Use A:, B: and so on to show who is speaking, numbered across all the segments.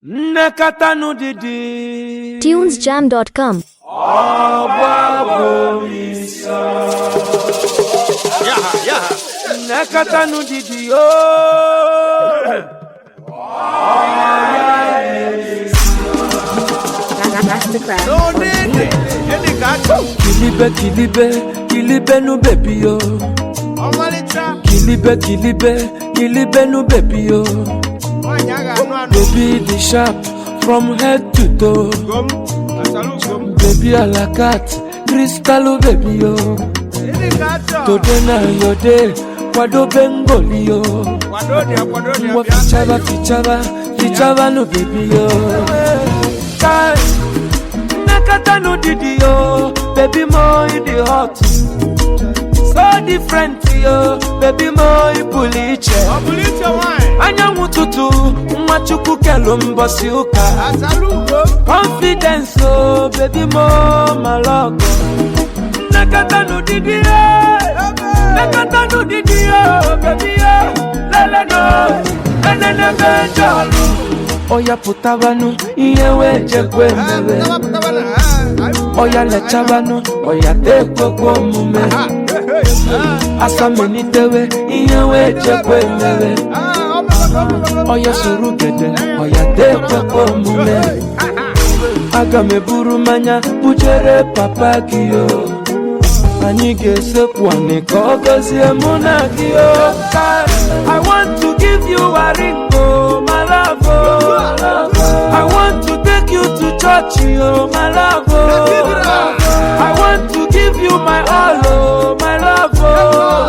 A: Nnekọtanụ dịdị.
B: Tunesjam.com.
A: Nnekọtanụ dịdị ooo. Kilibe kilibe kilibe nu baby yo. Kilibe kilibe kilibe nu baby yo. Baby the sharp from head to toe. Baby a la cat, crystal baby yo. Today na your day, kwado bengoli yo. Ngwa fichaba fichaba fichaba no baby yo. Kai, nakata no didi yo, baby mo in the hot. So different yo, baby mo ipuliche. Anyanwụ tutu, nwa Chukwu kelu mbọsị ụka. Confidence oh, baby mo malọgọ. Nakata no didi yo, nakata no didi yo, baby yo, lele no, enene bejọlụ. Oya pụtabanụ, ihe wee jekwe mere. Oya lechabanụ, oya tekwekwe omume. Asamelitewe, ihe wee jekwe mere. Oya soro gede, oya tekwekwe omume. Aga m eburu mmanya bujere papa gị o. Anyị ga-esekpu anị ka ọ gọzie mụ na gị o. I want to give you a ring, oh, my love, oh. I want to take you to church, oh, my love, oh. I want to give you my all, oh, my love, oh.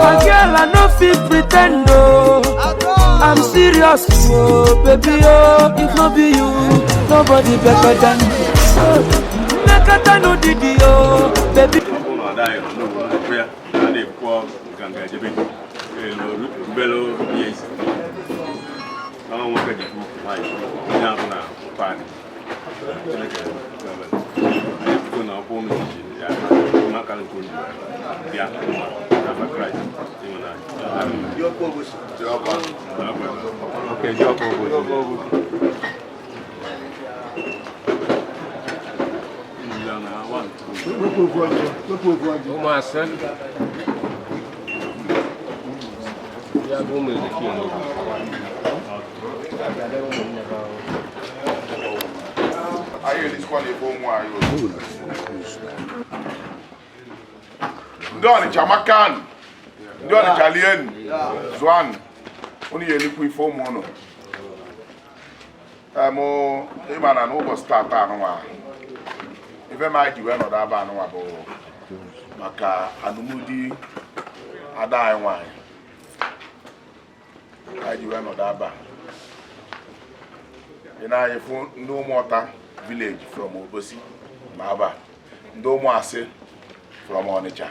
A: My girl, I no fit pretend, oh. I'm serious, oh, baby, oh. If no be you, nobody better than me. Nakata no didi, oh, baby.
C: Ụlọ ada anyị nọ n'obodo na-ekwe ya na na-ekwukọ nganga ejebe elu rubelu ya isi na nwoke ji kwu nwaanyị onye ahụ na paanị Chineke gọbere. Anyị ekwugo na ọkwụ ụnụ ji ya maka nke unu bịa n'afa Kraịst ịhụnanya. Okay, ji ọkụ obodo. Na one, two.
D: Ụmụasị ya bụ ụmụ Ezekiel n'obodo.
E: Anyị erisikwa na ebe ụmụ anyị otu. Ndị Ọnịcha makanụ, ndị Ọnịcha lienụ, zụanụ, unu ya elikwa ife ụmụ unu. Em, ịma na n'ụbọchị tata anụnwa, ife ma anyị ji wee nọdụ aba anụnwa bụ maka alụmdi ada anyị nwaanyị. Anyị ji wee nọdụ aba. Ị na-anyị fụ ndị Ụmụọta village from Obosi ma aba, ndị Ụmụasị from Ọnịcha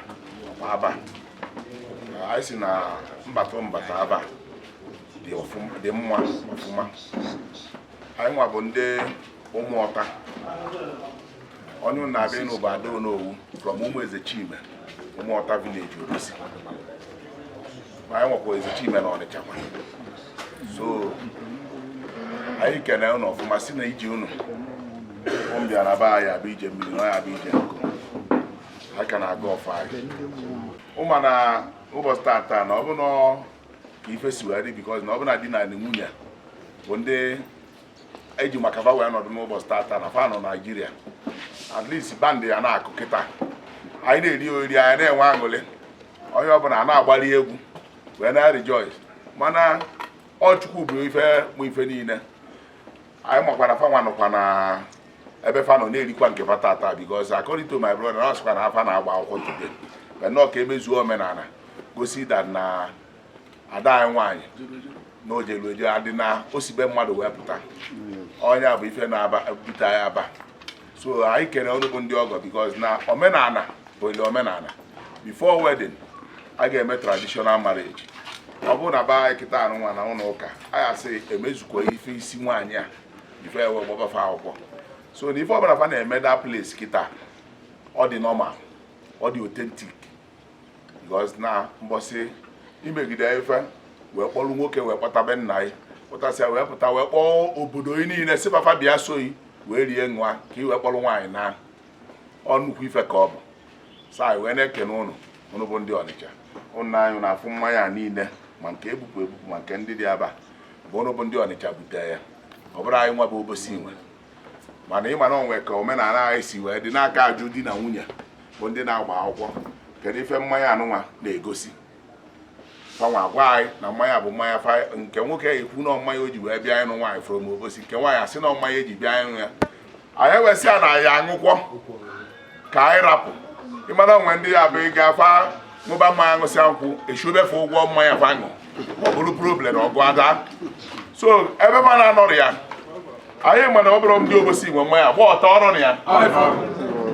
E: ma aba. Anyị si na mbata mbata aba dị dị mma ọfụma. Anyị nwa bụ ndị Ụmụọta. Onye unu na-abịa ịnụ bụ Ada Onowu from Ụmụeze Chime, Ụmụọta village, Obosi. Anyị nwakwa Eze Chime na Ọnịcha kwa. So anyị kene unu ọfụma si na iji unu ụmụ bịara be anyị abịa ije mmiri na ọ ya abịa ije nkụ ha ka na-aga ọfọ anyị ụma na ụbọchị tata na ọ bụ na ka ife si wee dị, because na ọ bụ na di na nwunye bụ ndị eji maka fa wee nọdụ n'ụbọchị tata na fa nọ Naijiria, at least band ya na-akụ kịta, anyị na-eri oriri, anyị na-enwe aṅụrị, onye ọbụla a na-agbali egwu wee na-rejoice. Mana ọ Chukwu bụ ife mụ ife niile. Anyị makwara fa nwa nọkwa na ebe fa nọ na-erikwa nke fa tata, because according to my brother, na ọ sịkwa na afa na-agba akwụkwọ today, but nọ ka emezuo omenala gosi that na ada anyị nwaanyị na ojelu eje adị na osibe mmadụ wee pụta. Onye a bụ ife na-bute anyị aba. So anyị kere ọrụ bụ ndị ọgọ, because na omenala bụ ile omenala. Before wedding, a ga-eme traditional marriage. Ọ bụrụ na be anyị kịta anụ nwa na ụlọ ụka anyị asị emezukwa ife isi nwaanyị a ife ewe gbabafe akwụkwọ. So na ife ọbụla fa na-eme that place kịta, ọ dị normal, ọ dị authentic, because na mbọsị imegide ife wee kpọrọ nwoke wee kpọtabe nna ya. Pụtasịa wee pụta wee kpọọ obodo gị niile si fafa bịa soyi wee rie nwa ka ị wee kpọrọ nwaanyị na ọ nnukwu ife ka ọ bụ. Sa anyị wee na-ekene ụnụ, ụnụ bụ ndị Ọnịcha. Ụnụ anyị na-afụ mmanya niile, ma nke ebupụ ebupụ, ma nke ndị dị aba bụ ụnụ bụ ndị Ọnịcha butere ya. Ọ bụrụ anyị nwa bụ Obosi nwe, mana ịma na onwe ka omenala anyị si wee dị n'aka ajụ di na nwunye bụ ndị na-agba akwụkwọ, kedu ife mmanya anụnwa na-egosi? Fanwa gwa anyị na mmanya bụ mmanya fa. Nke nwoke ekwu na mmanya o ji wee bịa ịnụ nwaanyị from Obosi, nke nwaanyị asị na mmanya eji bịa ịnụ ya. Anyị ewesị ya na anyị aṅụkwọ ka anyị rapụ. Ịmara onwe ndị ya bụ ịga fa ṅụba mmanya, ṅụsịa nkwụ, eshubefe ụgwọ mmanya fa ṅụ, ọ bụrụ problem, ọgụ ada. So ebe ma na-anọrọ ya, anyị mana ọ bụrụ ndị Obosi nwe mmanya gba ọtọ ọrụ na ya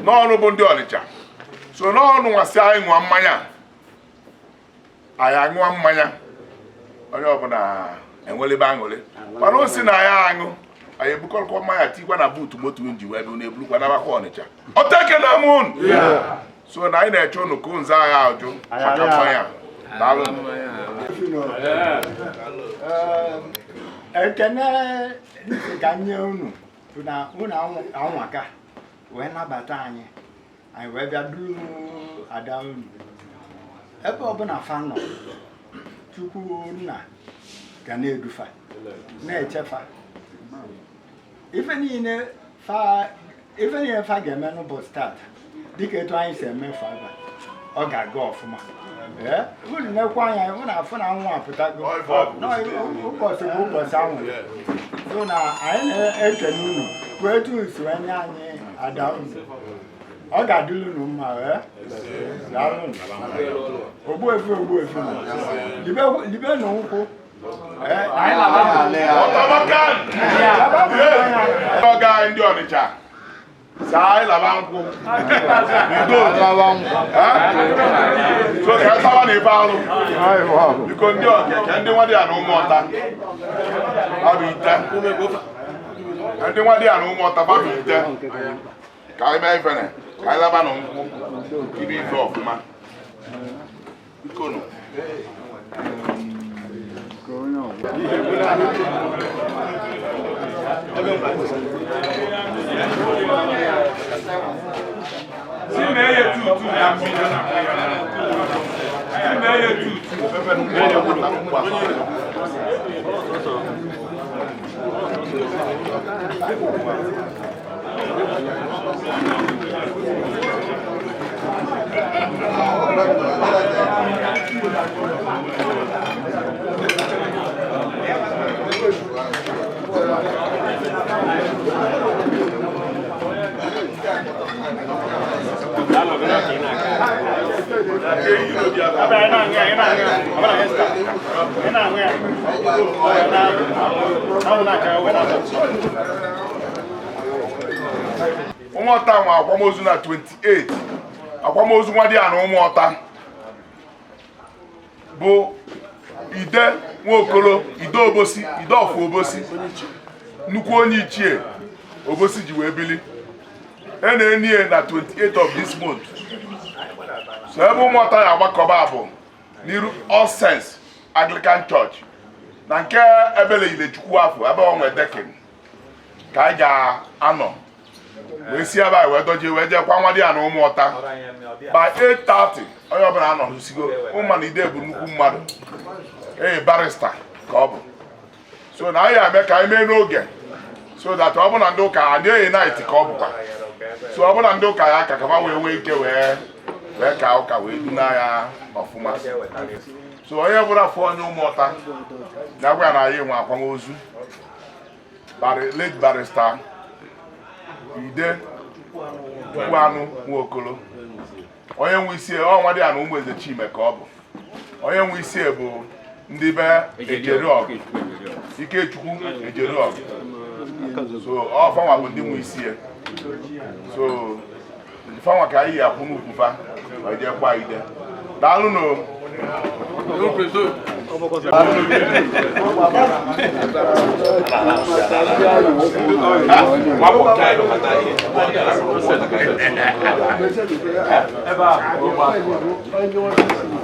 E: n'ọnụ bụ ndị Ọnịcha. So n'ọnụ nwasị anyị ṅụọ mmanya, anyị aṅụọ mmanya, onye ọbụla enwelebe aṅụrị. Mana o si na anyị aṅụ, anyị ebukọrọkwa mmanya tikwa na boot moto nji wee bịa na-eburukwa nabakwa Ọnịcha. Ọteke na m unu. So na anyị na-eche unu ka nza anyị ajụ maka mmanya. Daalụ.
F: Ekene ntị ka nye unu bụ na unu anwaka wee nabata anyị, anyị wee bịa duru ada unu. Ebe ọbụla fa nọ, Chukwu nna ga na-edufa, na-echefa. Ife niile fa ga-eme n'ụbọchị tata, dịka etu anyị si emefu ebe a, ọ ga-aga ọfụma. Ee, unu nekwa anya, unu afụ na nwa apụtago. Ụbọchị bụ ụbọchị anwụ. So na anyị na-ekene unu bụ etu si wee nye anyị ada unu. Ọ ga-adịrị unu mma. Ee, daalụ. Ogbuefi, ogbuefi, libe na nkwụ.
E: Ọtọmọka ọga anyị ndị Ọnịcha saa anyị laba nkwụ udo. So ka anyị tawa na ife alụ. Biko, ndị ọka, ndị nwa dị ya na ụmụọta bụ ite, ndị nwa dị ya na ụmụọta bụ ite, ka anyị mee ifene, ka anyị laba na nkwụ ibe ife ọfụma. Biko nụ.
C: Si mee ya tutu na mmiri. Si mee ya tutu.
E: Ụmụọta nwe akwamozu na 28, akwamozu nwa dị ya na ụmụọta bụ Ide Nwaokolo, Ide Obosi, Ide Ọfụ Obosi, nnukwu onye ichie Obosi ji wee bili. E na-enie na 28 of this month. So ebe ụmụọta ya agbakọba bụ n'iru All Saints Anglican Church na nke Ebele Ilechukwu afọ ebe ọ nwe decking ka anyị ga-anọ wee si ebe a wee dọjie wee jee kwa nwa dị ya na ụmụọta by 8:30. Onye ọbụla anọsigo ụma na Ide bụ nnukwu mmadụ, ee, barrister ka ọ bụ. So na anyị eme ka anyị mee n'oge so that ọ bụ na ndị ụka anyị eyi night ka ọ bụkwa. So ọ bụ na ndị ụka ya ka kaba wee nwee ike wee wee ka ụka wee duna ya ọfụma. So onye bụla fụ onye ụmụọta ya gwa ya na anyị nwe akwamozu late barrister Ide Chukwuanụ Nwaokolo. Onye nwe isi ọnwa dị ya na ụmụ eze Chime ka ọ bụ. Onye nwe isi bụ ndị be Ejeriọgụ, Ikechukwu Ejeriọgụ. So ọ fanwa bụ ndị nwe isi ya. So fanwa ka anyị yi akwụ n'ukwu fa wee jee kwa Ide. Daalụ nụ.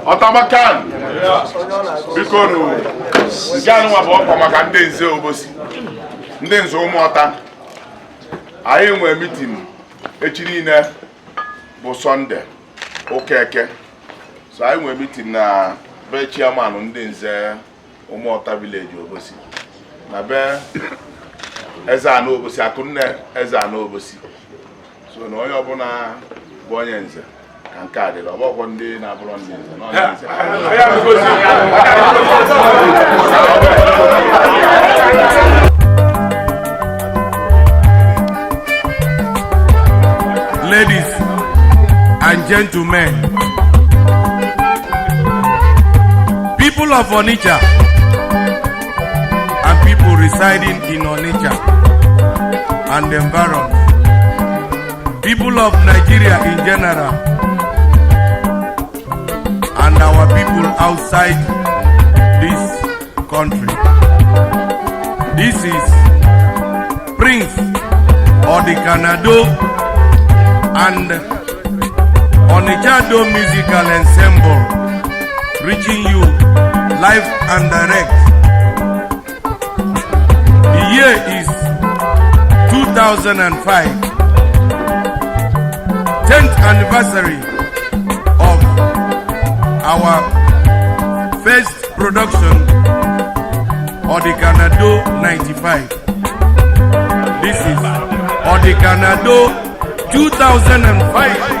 E: Ọtamakan, biko nụ, nke anụnwa bụ ọkwa maka ndị nze Obosi, ndị nze Ụmụọta. Anyị nwee meeting echi niile bụ Sọnde, ụka eke. So anyị nwee meeting na be chairman ndị nze Ụmụọta village Obosi, na be eze ana Obosi, Akụnne eze ana Obosi. So na onye ọbụla bụ onye nze ka nke a dịrị, ọ bụghị ndị na-abụrọ ndị nze na onye nze.
G: Ladies and gentlemen, people of Onitsha and people residing in Onitsha and the environs, people of Nigeria in general, and our people outside this country. This is Prince Odikanado and Onitsha Musical Ensemble reaching you live and direct. The year is 2005, 10th anniversary of our first production, Odikanado 95. This is Odikanado 2005.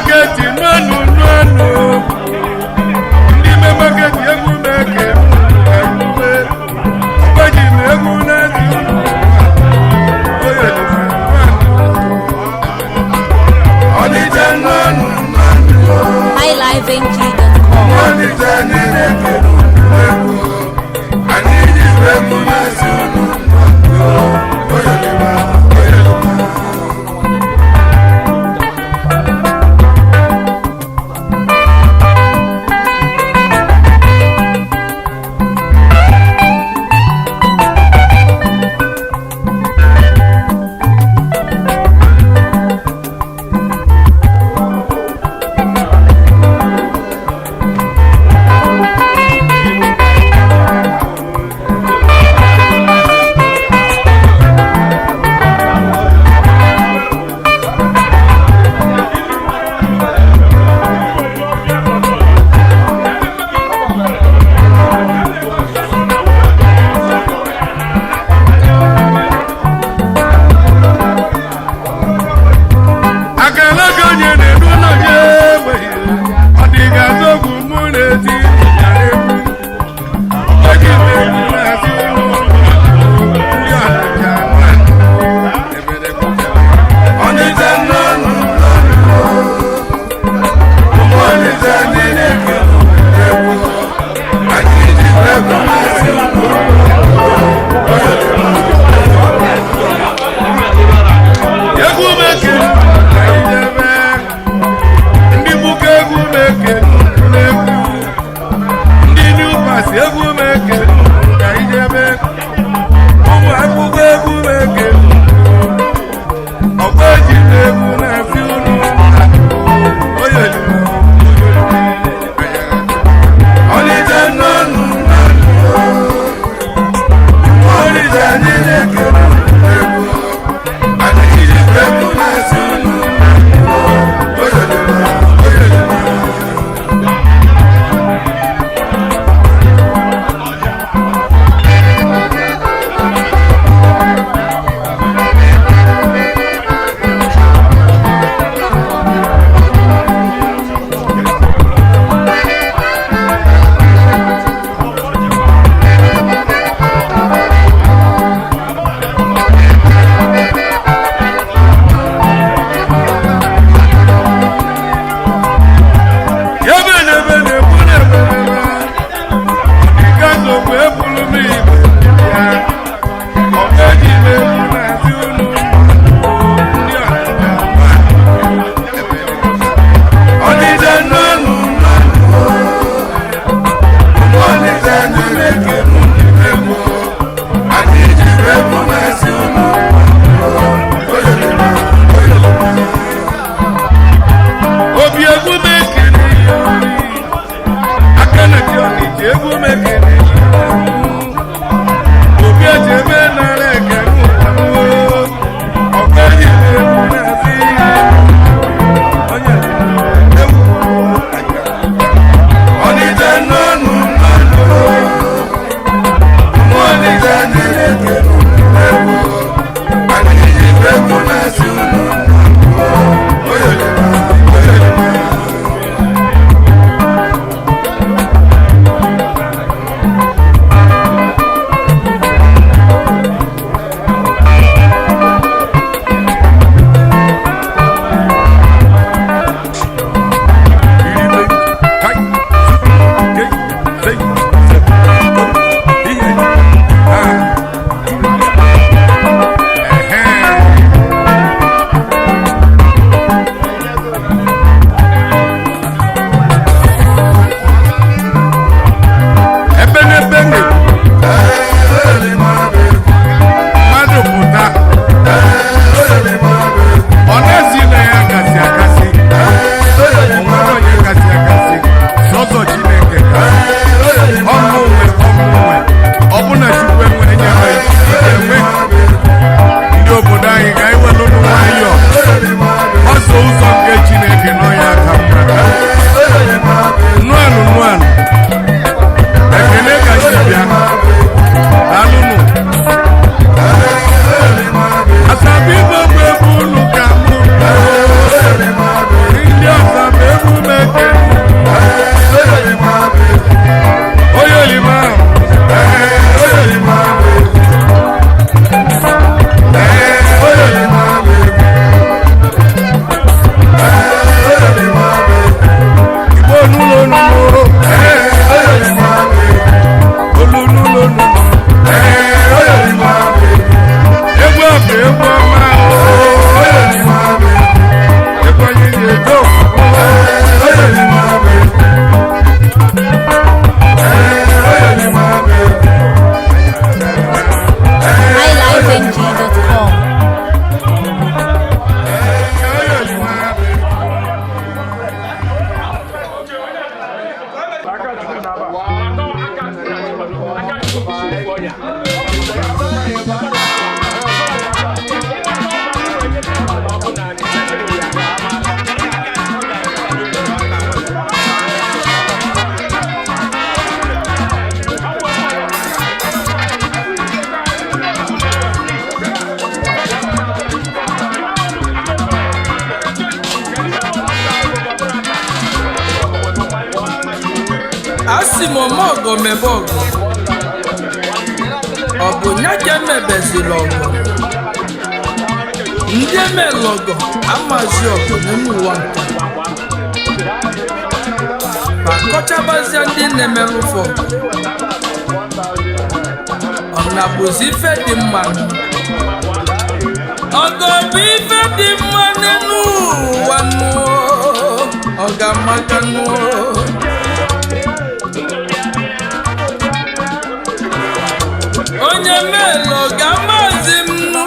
G: market nụanụ nụanụ. Ndị main market, egwu meke emume ọgbaji m egwu na-eti onye. Ọnịcha nụanụ nụanụ.
B: highlifeng.com.
G: Ọnịcha niile kere egwu, anyị ji egwu na-esi unu onye dịba onye dịba.
H: Asị m ome ọgọ mebe ọgọ, ọ bụ nya ka emebezila ọgọ. Ndị emela ọgọ amazi ọgọ n'ime ụwa nke ma kọchabazia ndị na-emerụ ụfọ. Ọ na-abụzi ife dị mma? Ọgọ bụ ife dị mma n'elu ụwa nụọ, ọ ga-amaka nụọ. Onye melo ga-amazi m nụ.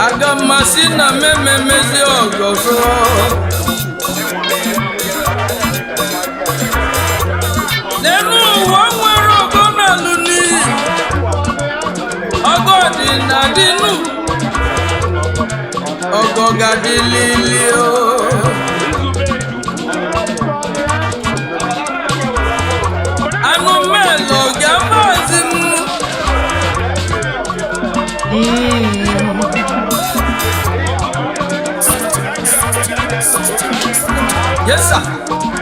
H: Aga mmasị na mmemmezi ọgọzọ. N'elu ụwa nwere ọgọ na-alụ n'iyi, ọgọ dị na dịnụ, ọgọ ga-adị lili o. Anụ melo ga-amazi m. Yes sir.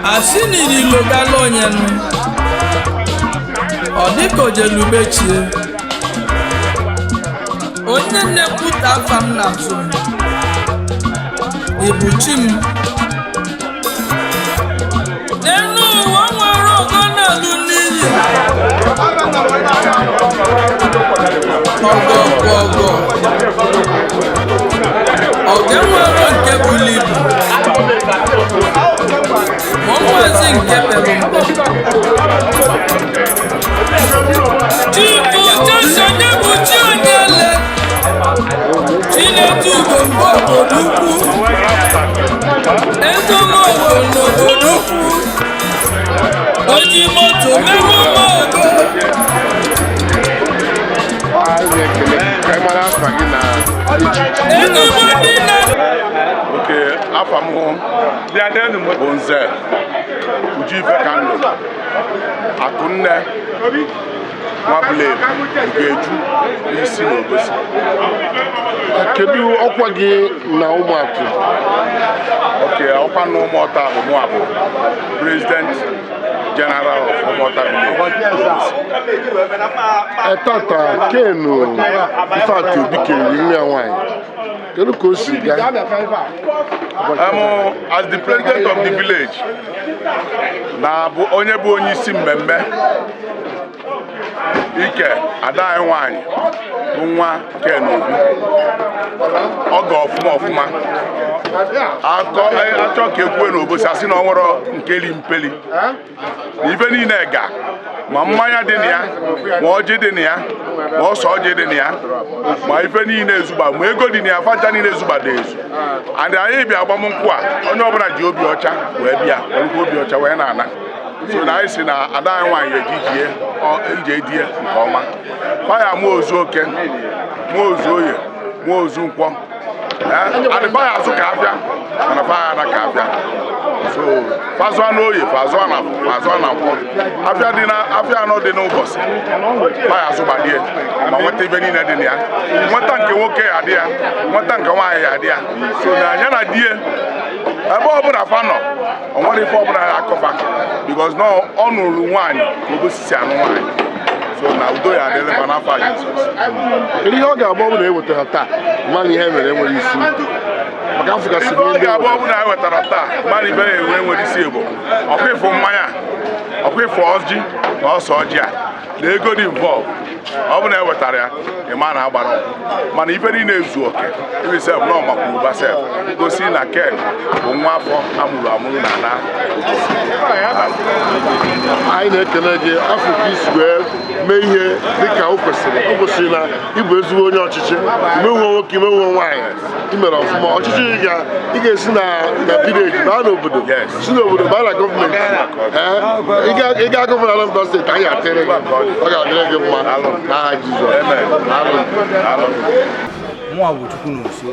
H: Asị n'ililo gala onye nụ. Ọ dịka ojelubechie. Onye na-ekwuta afa m n'azụ m. Ị bụ chi m. N'elu ụwa nwere ọgọ na-alụ n'iyi. Ọgọ bụ ọgọ. Ọgọ enwero nke buru ibu. Ma ọnwazi nke pere mpe. Chifu Jesu onye bụ chi onyele. Chinedu ugo mgbe obodo ukwu. Ezomogo n'obodo ukwu. Oji moto mewu mogo.
E: Anyị na-ekele ka ị mara afa gị na
H: Ezigbo ndị na
E: oke afa m bụ Nze Uju Kando Akụnne Nwabulelu Ugeju n'isi na Obosi.
I: Kedu ọkwa gị na ụmụakụ?
E: Oke ọkwa na ụmụọta bụ mụ bụ President General of Ụmụọta Village, Obosi.
I: Tata Kenu Ifeatụ Obi keliri nwa ya nwaanyị, kedu ka o si gaa?
E: As the president of the village na bụ onye bụ onye isi mmemme ike ada anyị nwanyị bụ nwa Ken Obi, ọ ga ọfụma ọfụma. Akọ achọ ka ekwue na Obosi asị na ọ nwere nkeli mpeli na ife niile ga ma mmanya dị na ya, ma ọjị dị na ya, ma ọsọ ọjị dị na ya, ma ife niile ezugba, ma ego dị na ya, fancha niile ezugba dị ezu. And anyị bịa agbamnkwụ a, onye ọbụla ji obi ọcha wee bịa, werukwa obi ọcha wee na-ana. So na anyị si na ada anyị nwaanyị eji ije die nke ọma. Faya mụọ ozu oke, mụọ ozu oye, mụọ ozu nkwọ. And faya azụ ka afịa, mana faya ana ka afịa. So fazụa n'oye, fazụa na fazụa na nkwọ. Afịa dị na afịa anọ dị n'ụbọchị. Faya azụ gbadie ma nweta ife niile dị na ya. Nweta nke nwoke ya adị ya, nweta nke nwaanyị ya adị ya. So na ya na die ebe ọbụla fa nọ, ọ nwere ife ọbụla ya akọfa because na ọ nụrụ nwaanyị ka Obosi si anụ nwaanyị. So na udo ya adịrị fa n'afọ a Jizọs.
I: Kedu ihe ọ ga-abụ ọ bụla e wetara taa mana ihe mere enwere isi? Maka afọ gasịrị
E: Ife ọ
I: ihe ndị
E: ga-abụ
I: e
E: ọbụla e wetara taa mmadụ ibe ya enwe nwere isi bụ ọkwa ịfụ mmanya, ọkwa ịfụ ọjị na ọsọ ọjị a na ego dị involve. Ọ bụ na e wetara ya, ị ma na agbara ọgwụ. Mana ife niile ezu oke ibi sef na ọmakwa ụba sef gosi na Ken bụ nwa afọ amụrụ amụrụ na ana Obosi.
I: Anyị na-ekele gị afọ ka isi wee mee ihe dịka o kwesịrị. O kwesịrị na ịbụ ezigbo onye ọchịchị, imenwe nwoke, imenwe nwaanyị, i mere ọfụma. Ọchịchị ị ga-esi na na village baa n'obodo, si n'obodo baa na gọọmenti. Ee, ị ga gọvanọ Anambra steeti, anyị atịrị gị, ọ ga-adịrị gị mma n'aha Jizọs. Daalụ.
J: Mụnwa bụ Chukwunonso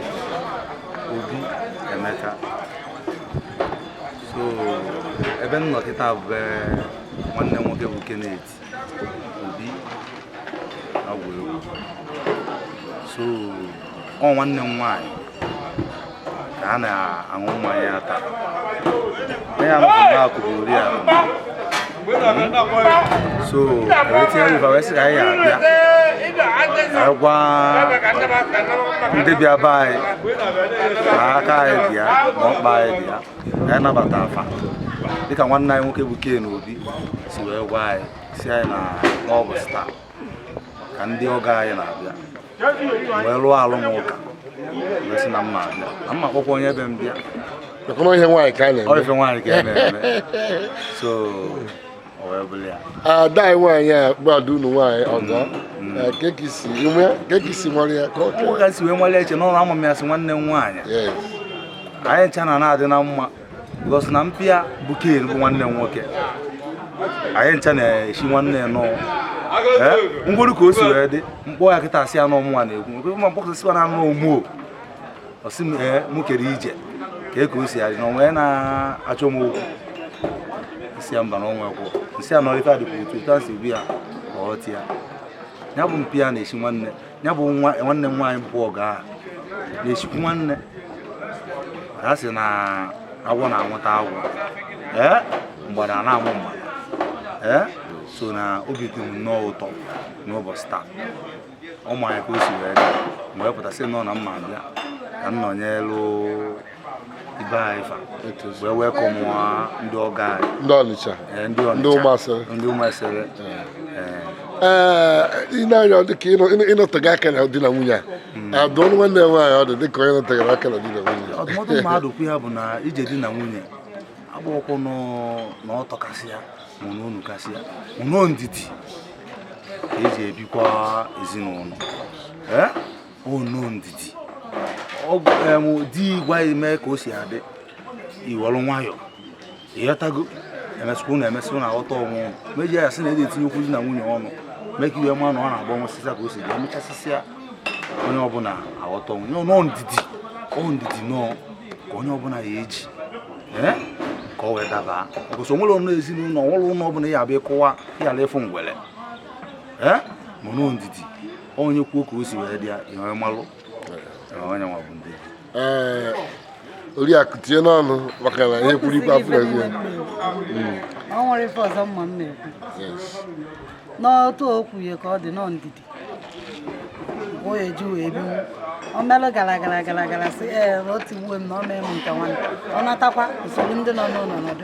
J: Obi Emeka. So ebe m nọ kịta bụ be nwanne m nwoke bụ Kenneth Obi Agwụ. So ọ nwanne m nwaanyị ka Ka a na-aṅụ mmanya ya taa. Onye amụfụ na-akụbụ oriakụ. So ewetinye riva wee sị ka anyị abịa ka anyị gwa ndị bịa be anyị na aka anyị dị ya ma ọkpa anyị dị ya, ka anyị nabata afa dịka nwanne anyị nwoke bụ Ken Obi si wee gwa anyị, si anyị na ọ bụ taa ka ndị ọgọ anyị na-abịa wee lụọ alụmụka, wee sị na mma abịa na mma kpọkwa onye be m bịa.
I: Maka na ihe nwaanyị ka a na-eme.
J: Ọ ife nwaanyị ka a na-eme, so o wee bụrụ ya.
I: Ada anyị nwaanyị a bụ ada unu nwaanyị ọgọ. Ka isi nwe ka isi nwere ya ka ọ
J: Nwoke ka si wee nwale eche n'ụlọ ama m ya sị nwanne m nwaanyị anyị ncha na na-adị na mma, because na mpịa bụ Ken bụ nwanne m nwoke, anyị ncha na-eshi nwanne ya nọọ ngwuru ka o si wee dị mkpọ ya kịta asị ya na ọmụnwa na-ekwu ekwe ma mkpọkọsịsịkwa na anụ omuo ọ sị m ee mụ kere ije ka ka o si adị na onwe na-achọ m okwu nsị ya mba na onwe kwụ nsị ya nọrọ ife adịkwa otu otu a si bi ya ka ọ tịa ya bụ mpi ya na-eshi nwanne ya bụ nwanne m nwaanyị bụkwa ọga ahụ na-eshikwu nwanne ka a sị na agwọ na-anwụta agwọ ee mgbada na-amụ mgbada ee so na obi dị m nnọọ ụtọ n'ụbọchị taa. Ụmụ anyị ka o si wee dị mgbe pụtasị nnọọ na mma abịa ka m nọnyelụ ibe anyị fa wee welcome ndị ọgọ anyị.
I: Ndị Ọnịcha.
J: Ee, ndị Ọnịcha.
I: Ndị Ụmụasịrị.
J: Ndị Ụmụasịrị.
I: Ee, ị na-anya dị ka ịnọtega aka na di na nwunye a adụọ nwanne ya nwaanyị, ọ dị dị ka onye nọtegara aka na di na nwunye.
J: Ọdụmọdụ mmadụ kwu ya bụ na ije di na nwunye agba ụkwụ na ọtọ kasị ya ma na unu kasị ya ma na ndidi ka eji ebikwa ezinụlọ. Ee, ono ndidi di gwa ime ka o si adị iwelu nwayọ ịghọtago emesịkwa unu emesị unu aghọta onwe unu meji ya sị na ede etinye okwu di na nwunye ọnụ mee ka iwe ma na ọ na-agbanwe sịsa ka o si dị emechasịsịa onye ọbụla aghọta onwe ya nọọ ndidi ọ ndidi nọọ ka onye ọbụla ya eji ka ọ wee daba ọkụsọ nwere ọnụ ezinụlọ nwere ụlọ ọbụla ya abịa ịkụwa ya ala ịfụ ngwele ee ma nọọ ndidi onye kwuo ka o si wee dị ya ihe malụ onye nwa bụ ndị.
I: Ee, oriakụ tinye n'ọnụ maka na ihe kwuru ikpe afọ ezi ya.
K: Ọ nwere ife ọzọ mma m na-ekwu n'otu okwu ya ka ọ dị nọ ndidi o eji wee binwu o melụ gara gara gara gara sị ee na o tigbuo m na o mee m nke nwanne ọ natakwa usoro ndị nọ n'ụlọ nọdụ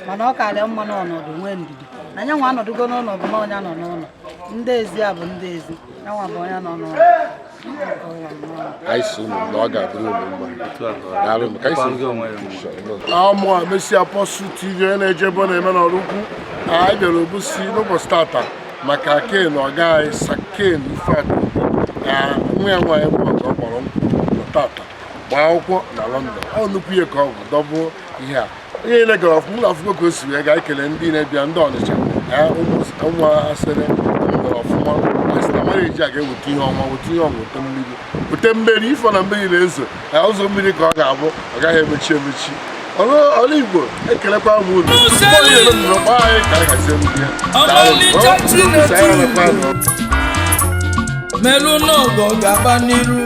K: mana ọ karịa mma n'ọnọdụ nwee ndidi na nyanwa anọdụgo n'ụlọ bụ na ọnya nọ n'ụlọ ndị ezi a bụ ndị ezi nyanwa bụ onye nọ n'ụlọ.
I: Anyị si unu na ọ ga-adịrị unu mma. Daalụ ka anyị si amụ a mesi Apostle TV onye na-eje ebe ọ na-eme n'ọrụ ukwu. Anyị bịara Obosi n'ụbọchị tata maka Ken ọga anyị Saken Ifeatụ na nwa ya nwaanyị bụ ọgọ kpọrọ nkwụ tata gbaa akwụkwọ na London. Ọ nnukwu ihe ka ọ bụ dọbụ ihe a onye niile gara ọfụma ụlọ akwụkwọ ka o si wee gaa ekele ndị na-ebịa ndị Ọnịcha ụmụ asịrị gara ọfụma asị na marriage a ga-eweta ihe ọma, weta ihe ọma, weta mmiri, weta mmeri ifo na mmiri na-ezo na ụzọ mmiri ka ọ ga-abụ ọ gaghị emechi emechi. Ọrụ Igbo ekelekwa m unu kpọọ anyị ka anyị hazie mmiri ya.
H: Melụ n'ọgọ gaba n'iru.